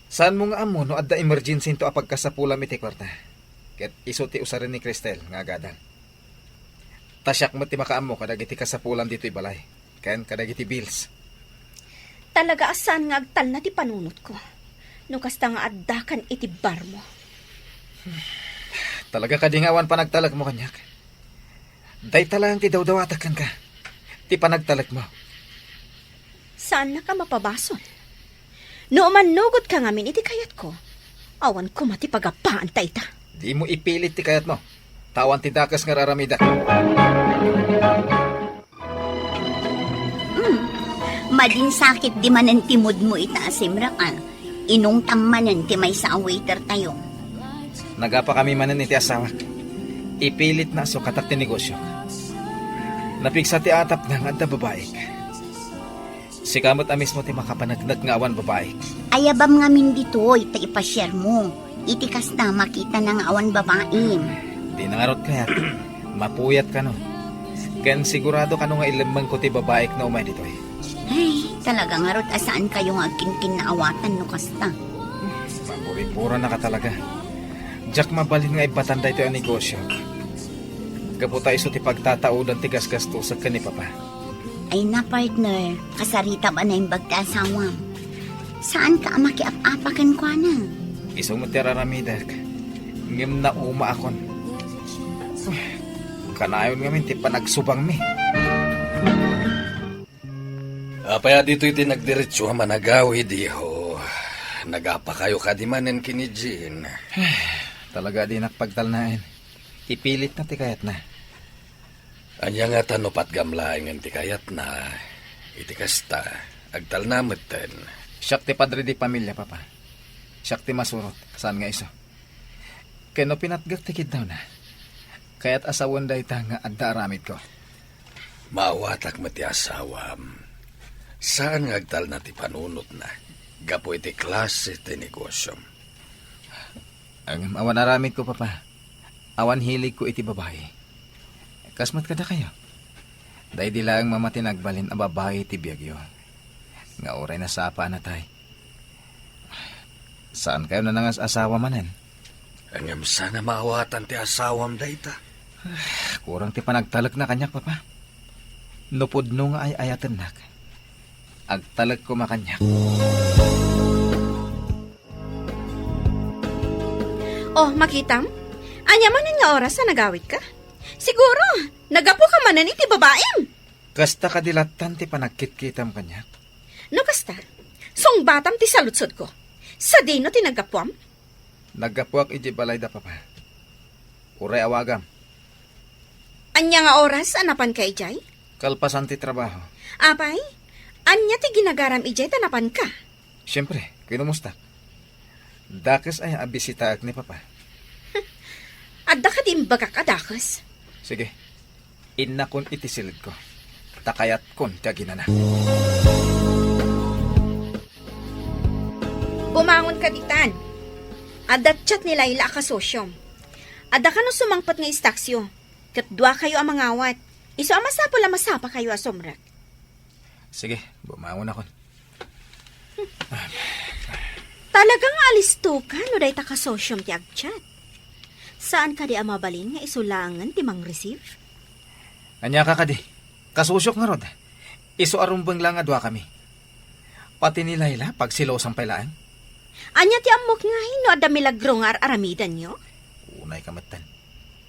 Saanmo nga ammo no adda emergency-nto a pagkasapulam iti kuarta, ket isu ti usaren ni Cristel nga agadal. Ta siak met ti makaammo kadagiti kasapulan ditoy balay ken kadagiti bills. Talaga a saan nga agtalna ti panunotko no kasta nga addakan iti barmo. Talaga kadi nga awan panagtalekmo kaniak? Dayta laeng ti dawdawatek kenka, ti panagtalekmo. Saannak a mapabasol. No umannugotka ngamin iti kayatko, awan koma ti pagapaanta ita. Dimo ipilit ti kayatmo, ta awan ti dakes nga ar-aramidek. Hmm. Madinsakit di manen ti moodmo ita a simrak, a. Inungtam manen ti maysa a waiter tayo. Nagapakami manen iti asawak. Ipilitna a sukatak ti negosyok. Napigsa ti atapna nga adda babaik. Sika met a mismo ti makapaneknek nga awan babaik. Ayabam ngamin ditoy ta ipasiermo. Iti kasta, makitana nga awan babaim. Dina ngarud kayat. Mapuyat kano. Ken sigurado kano nga ilemmengko ti babaik no umay ditoy. Ay, talaga ngarud a saankayo nga agkinkinnaawatan no kasta. Maburiburanaka talaga. Diak mabalin nga ibbatan daytoy a negosyo. Gapu ta isu ti pagtataudan ti gasgastusek ken ni Papa. Ay na, partner, kasaritam a naimbag ti asawam. Saanka a makiap-apa kenkuana. Isu met ti ar-aramidek, ngem naumaakon. Kanayon ngamin ti panagsubangmi. Apay a ditoy ti nagdiretso a managawid, iho? Nagapakayo kadi manen ken ni Jean? Talaga a dinak pagtalnaen. Ipilitna ti kayatna. Ania ngata no patgam laengen ti kayatna? Iti kasta, agtalna metten. Siak ti padre di pamilia, Papa. Siak ti masurot, saan nga isu. Ken no pinatgek ti kiddawna, kayat a sawen dayta nga adda aramidko. Maawatak met ti asawam. Saan nga agtalna ti panunotna gapu iti klase ti negosyom. Ngem awan aramidko, Papa. Awan hiligko iti babai. Kas met kadakayo. Daydi laeng mamati nagbalin a babai ti biagyo. Nga uray nasapa a natay. Saankayo nanangas-asawa manen? Ngem saan a maawatan ti asawam dayta? Kurang ti panagtalekna kaniak, Papa. No pudno nga ay-ayatennak, agtalek koma kaniak. Oh, makitam? Ania manen nga oras a nagawidka? Siguro, naggapuka manen iti babaim. Kasta kadi lattan ti panagkitkitam kaniak? No kasta, sungbatam ti saludsodko. Sadino ti naggapuam? Naggapuak idiay balay da papa. Uray awagam. Ania nga oras a napanka idiay? Kalpasan ti trabaho. Apay, ania ti ginagaram idiay ta napanka? Siempre, kinumustak. Dakes aya a bisitaek ni papa? Adda kadi imbagak a dakes? Sige, innakon iti silidko. Ta kayatkon ti aginana. Bumangon ka ditan. Adda chat ni Laila a kasosiom. Adda kano sumangpet nga istaksyo. Ket dua kayo a mangawat. Isu a masapul a masapa kayo a sumrek. Sige, bumangon akon. Talaga nga alisto ka no dayta kasosiom ti agchat. Saan kadi a mabalin nga isu laengen ti mangreceive? Ania ka kadi? Kasosiok ngarud. Isu a rumbeng la nga dua kami. Pati ni Laila, pagsilosam pay laeng. Ania ti ammok ngay no adda milagro nga ar-aramidanyo? Unay ka metten.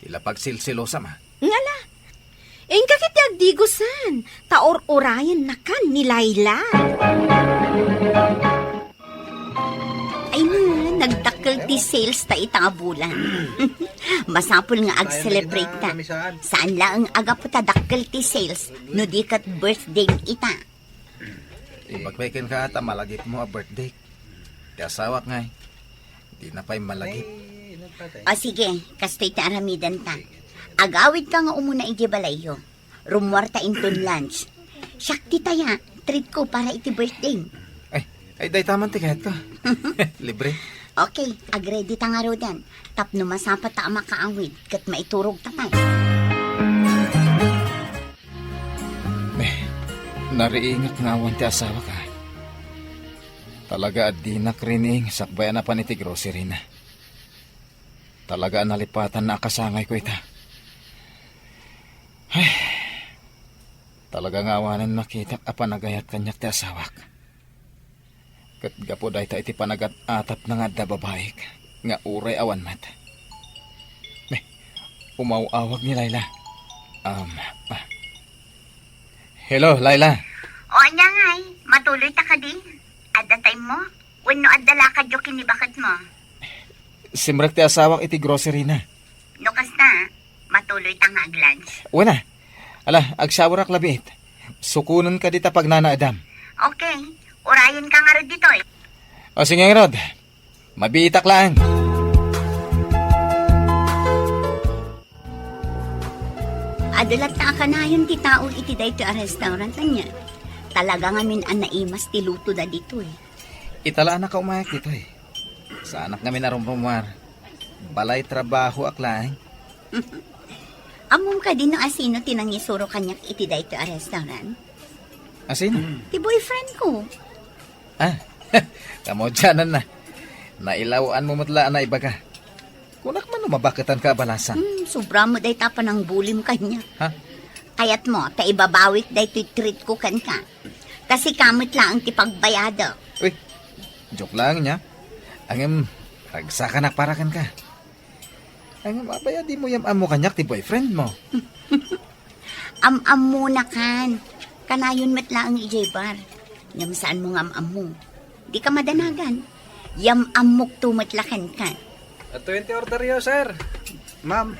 Ti la pagsilsilosam, a. Ngala, inka ket ti agdigosan, ta ur-urayennakan ni Laila. Ay na, nagdakkel ti sales ta ita a bulan. Masapul nga ag-celebrate ta. Saan laeng a gapu ta dakkel ti sales, no di ket birthday ita. Imbag pay kenka ta malagipmo a birthday. Ti asawak ngay, dina pay malagip. O sige, kastoy ti aramidenta. Agawidka nga umuna idiay balayyo. Rummuarta inton lunch. Siak ti taya, treat ko para iti birthday. Ay, ay, dayta man ti kayatko. Libre. Okay, agredi ta ngaruden. Tapno masapata a makaawid, ket maiturog ta pay. Eh, nariingak nga awan ti asawak, a. Talaga a dinak rining sakbay a napan iti grocery na. Talaga a nalipatan na a kasangayko ita. Ay, talaga nga awanen makitak a panagayat kaniak ti asawak. Ket gapu dayta iti panagat-atapna nga adda babaik nga uray awan met. Eh, umaw-awag ni Laila. Um, ah. Hello, Laila. O, ania ngay? Matuloy ta kadi? Adda time mo? Wenno adda lakadyo ken ni baketmo? Simrek ti asawak iti grocery na. No kasta, matuloy ta nga ag-lunch. Wen a. Ala, agshawerak labiit. Sukonen ka dita pagnanaedam. Okay. Urayen ka ngarud ditoy. O, sige ngarud. Mabiitak laeng. Adu latta a kanayon ti tao iti daytoy a restaurant, ania? Talaga ngamin a naimas ti lutoda ditoy. Ita la a nakaumayak ditoy. Saanak ngamin a rumrumuar. Balay trabahoak laeng. Ammom kadi no asino ti nangisuro kaniak iti daytoy a restaurant? Asino? Ti boyfriend ko. Ah, kamaudiananna. Nailaw-anmo met la a naibaga. Kunak man no mabaketanka a balasan. Hmm, sobra met dayta panangbulim kaniak. Ha? Kayatmo ta ibabawik daytoy treat ko kenka. Ta sika met laeng ti pagbayadek. Uy, joke laeng nia. Ngem, ragsakanak para kenka. Ngem apay a dimo yam-ammo kaniak ti boyfriendmo? Am-ammonakan. Kanayon met laeng idiay bar. Ngem saanmo nga am-ammo. Dika madanagan. Yam-ammokto met la kenka. Adtoyen ti orderyo, sir. Ma'am.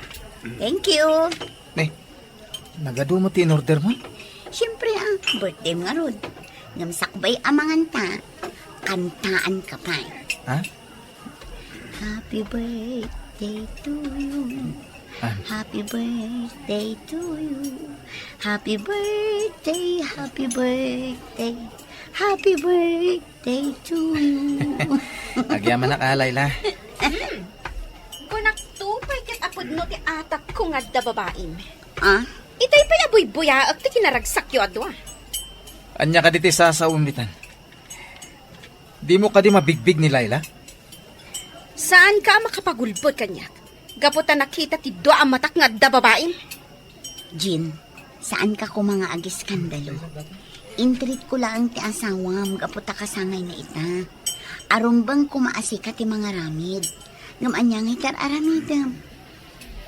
Thank you. Ne, nagadu met ti in-ordermo? Siyempre, ah, birthdayem ngarud. Ngem sakbay a manganta, kantaanka pay. Ha? Happy birthday to you. Ah. Happy birthday to you. Happy birthday, happy birthday. Happy birthday to you. Agyamanak a, Laila. Hmm. Kunakto pay ket apudno ti atapko nga adda babaim. Ah? Itay pay a buybuyaek ti kinaragsakyo a dua. Ania kadi ti sasawem ditan? Dimo kadi mabigbig ni Laila? Saanka a makapagulbod kaniak gapu ta nakita ti dua a matak nga adda babaim? Jean, saanka koma nga agiskandalo. Intreat ko laeng ti asawam gapu ta kasangayna ita. Arumbeng koma a sika ti mangaramid. Ngem ania ngay ti ar-aramidem?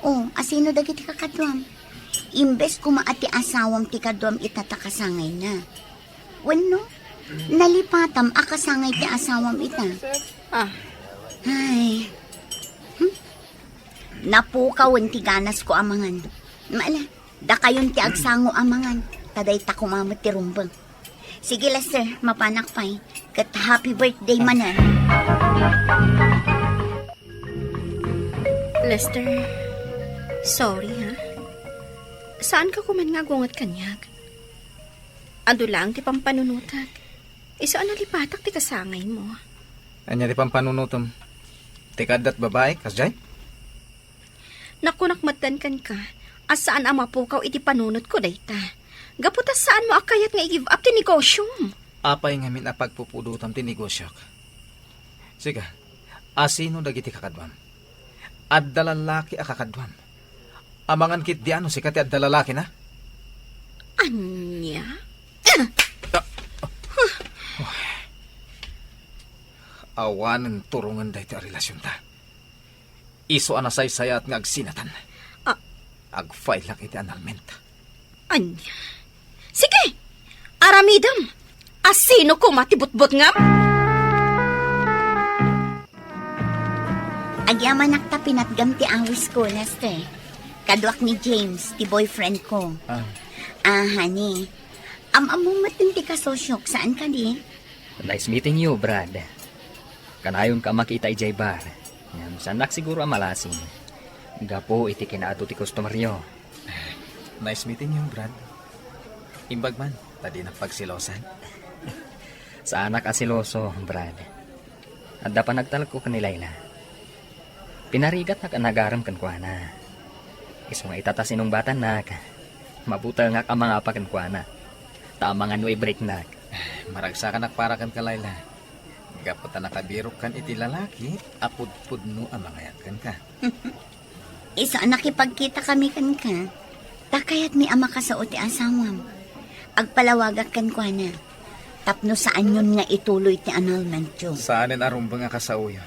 O, asino dagiti kakaduam? Imbes koma a ti asawam ti kaduam ita ta kasangayna. Wenno, nalipatam a kasangay ti asawam ita. Ah. Ay. Hmm? Napukawen ti ganasko a mangan. Ala, dakayon ti agsango a mangan. Ta dayta koma met ti rumbeng. Sige, Lester, mapanak pay. Ket happy birthday manen. Lester, sorry ha. Saanka koma nga agunget kaniak. Adu laeng ti pampanunotak. Isu a nalipatak ti kasangaymo. Ania ti pampanunotem? Ti kaaddat babai, kasdiay? Nakunak metten kenka a saan a mapukaw iti panunotko dayta. Gapu ta saanmo a kayat nga i-give up ti negosiom. Apay ngamin a pagpupudotam ti negosiok? Siga, asino dagiti kakaduam? Adda lalaki a kakaduam. Amangan ketdi a no sika ti adda lalakina? Ania? Ah, ah. Awanen turongen daytoy a relasionta. Isu a nasaysayaat nga agsinatan. Ah. Agfaylak iti annulment. Ania? Sige! Aramidem! Asino koma ti butbutngam? Agyamanak ta pinatgam ti awisko, Lester. Kaduak ni James, ti boyfriend ko. Ah. Ah, honey. Am-ammom met ti kasosiok, saan kadi? Nice meeting you, Brad. Kanayonka a makita idiay bar. Ngem saannak siguro a malasing. Gapu iti kinaadu ti customeryo. Nice meeting you, Brad. Imbag man, ta dinak pagselosan. Saanak a seloso, Brad. Adda panagtalekko ken ni Laila. Pinarigatnak a nagarem kenkuana. Isu nga ita ta sinungbatannak, mabutengak a mangapa kenkuana. Ta amangan no i-breaknak. Maragsakanak para kenka, Laila. Gapu ta nakabirokkan iti lalaki a pudpudno a mangayat kenka. Isu a nakipagkitakami kenka, ta kayatmi a makasao ti asawam. Agpalawagak kenkuana, tapno saanyon nga ituloy ti annulmentyo. Saanen a rumbeng a kasaoyo.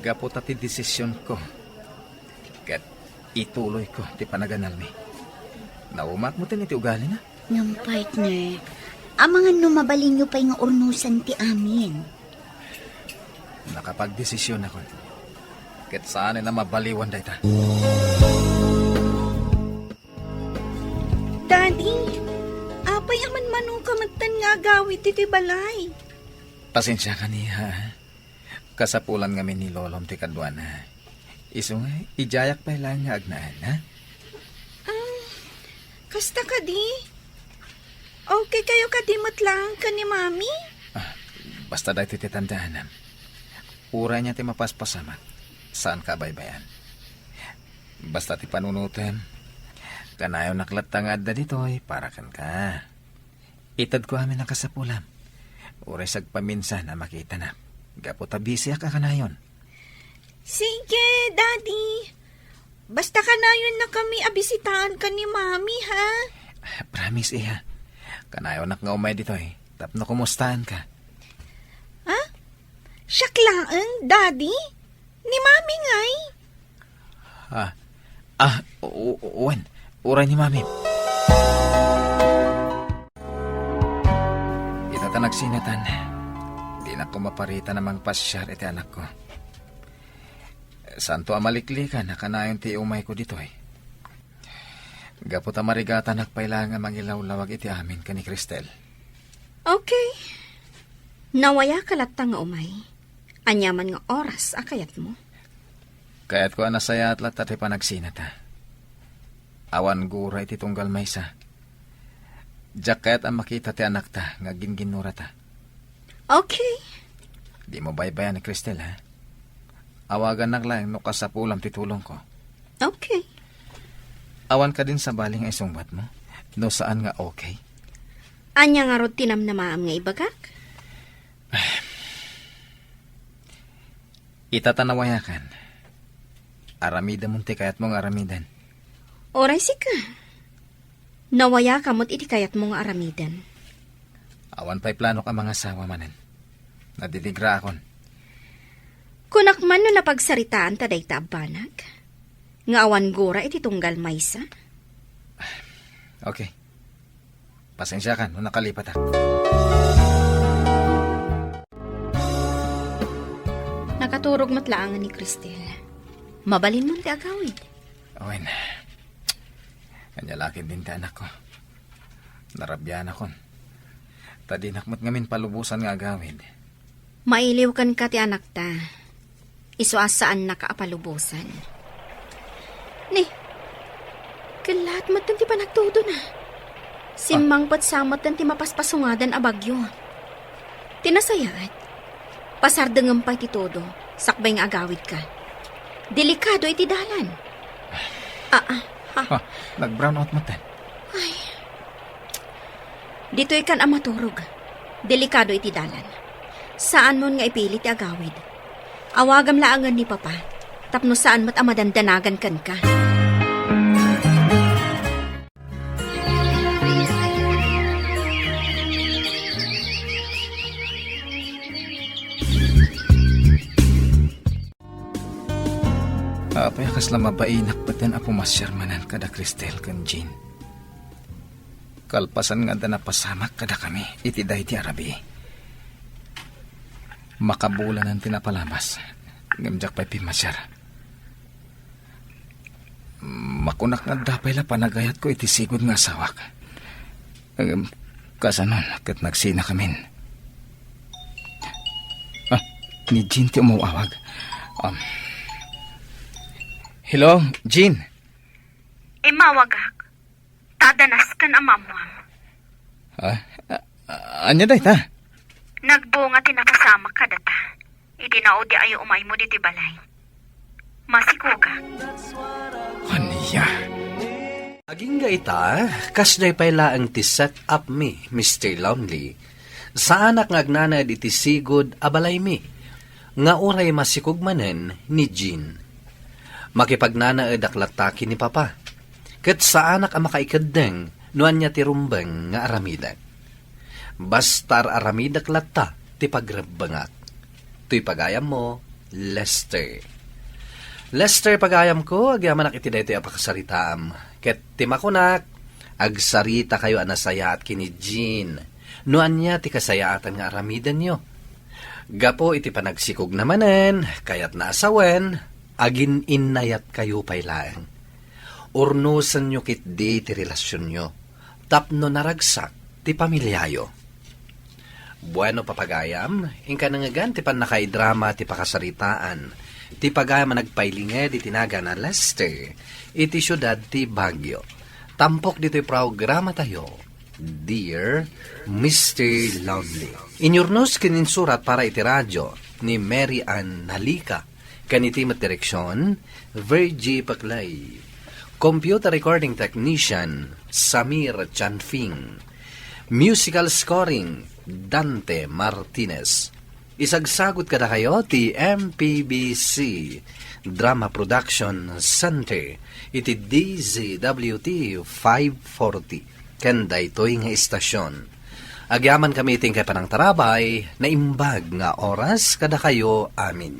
Gapu ta ti desisionko, ket ituloyko ti panaganalmi. Naumaak metten iti ugalina. Ngem, partner, amangan no mabalinyo pay nga urnosan ti amin. Nakapagdesisionakon. Ket saanen a mabaliwan dayta. Daddy, apay a manmanoka metten nga agawid ditoy balay? Pasensiakan, iha. Kasapulan ngamin ni Lolom ti kaduana. Isu nga, idiayak pay laeng nga agnaan, ha? Ah, kasta kadi? Okay kayo kadi met laeng ken ni Mami? Ah, basta daytoy ti tandaanam. Uray ania ti mapaspasamak, saanka a baybay-an. Basta ti panunotem, kanayonak latta nga adda ditoy para kenka. Itedko amin a kasapulam. Uray sagpaminsan a makitanak. Gapu ta busyak a kanayon. Sige, Daddy. Basta kanayonnakami a bisitaan ka ni Mami, ha? Promise, iha. Kanayonak nga umay ditoy. Tapno kumustaanka. Ha? Siak laeng, Daddy? Ni Mami ngay? Ah, ah, u-, u-, wen, uray ni Mami. Ita ta nagsinatan, dinak koma paritan a mangpasiar iti anakko. Saanto a maliklikan a kanayon ti umayko ditoy. Gapu ta marigatanak pay laeng a mangilawlawag iti amin ken ni Cristel. Okay. Nawayaka latta nga umay. Aniaman nga oras a kayatmo? Kayatko a nasayaat latta ti panagsinata. Awan gura iti tunggal maysa. Diak kayat a makita ti anakta nga agginginnurata. Okay. Dimo baybayan ni Cristel, ha? Awagannak laeng no kasapulam ti tulongko. Okay. Awan kadin sabali nga isungbatmo? No saan nga okay? Ania ngarud ti namnamaam nga ibagak? Ita ta nawayakan. Aramidem ti kayatmo nga aramiden. Uray sika. Nawayaka met iti kayatmo nga aramiden. Awan pay planok a mangasawa manen. Nadidigraakon. Kunak man no napagsaritaan ta dayta a banag, nga awan gura iti tunggal maysa. Okay. Pasensiakan no nakalipatak. Nakaturog met laengen ni Cristel. Mabalinmon ti agawid. Wen, ania la ketdin ti anakko. Narabianakon. Ta dinak met ngamin palubosan nga agawid. Mailiw kenka ti anakta. Isu a saannaka a palubosan. Ni, kellaat metten ti panagtudona. Simmangpet sa metten ti mapaspasungadan a bagyo. Ti nasayaat, pasardengem pay ti todo, sakbay nga agawidka. Delikado iti dalan. Ah, ah, ha? Ah, nag-brownout metten. Ay. Ditoy kan a maturog. Delikado iti dalan. Saanmon nga ipili ti agawid. Awagam laengen ni Papa, tapno saan met a madandanagan kenka. Apay a kasla mabainak metten a pumasiar manen kada Cristel ken Jean. Kalpasan nga adda napasamak kadakami iti daydi a rabii. Makabulanen ti napalabas, ngem diak pay pimmasiar. Makunak nga adda pay la panagayatko iti sigud nga asawak. Ngem, kasanon ket nagsinakamin. Ah, ni Jean ti umaw-awag. Um, hello, Jean? Immawagak. Ta adda nasken a maammoam. Ah, ah, ania dayta? Nagbunga ti napasamak kadata. Idi naudi ayo umaymo ditoy balay. Masikogak. Ania? Agingga ita, kasdiay pay laeng ti set-up mi, Mister Lonely. Saanak nga agnanaed iti sigud a balaymi, nga uray masikog manen ni Jean. Makipagnanaedak latta ken ni Papa, ket saanak a makaikeddeng no ania ti rumbeng nga aramidek. Basta ar-aramidek latta ti pagrebbengak. Toy pagayammo, Lester. Lester, pagayamko, agyamanak iti daytoy a pakasaritaam. Ket ti makunak, agsaritakayo a nasayaat ken ni Jean no ania ti kasayaatan nga aramidenyo. Gapu iti panagsikogna manen, kayatna a sawen, agin-innayatkayo pay laeng. Urnosenyo ketdi ti relasionyo tapno naragsak ti pamiliayo. Bueno, papagayam, inka nangngegan ti pannakaidrama ti pakasaritaan ti pagayam a nagpailinged iti nagan a Lester iti siudad ti Baguio. Tampok ditoy programatayo, Dear Mister Lonely. Inyurnos ken insurat para iti radio ni Mary Ann Nalica. Ken iti met direksion, Virgie Paclay. Computer recording technician, Samir Chanfing. Musical scoring, Dante Martinez. Isagsagut kadakayo ti M P B C Drama Production Center iti D Z W T five forty ken daytoy nga istasion. Agyamankami iti inkay panangtarabay, naimbag nga oras kadakayo amin.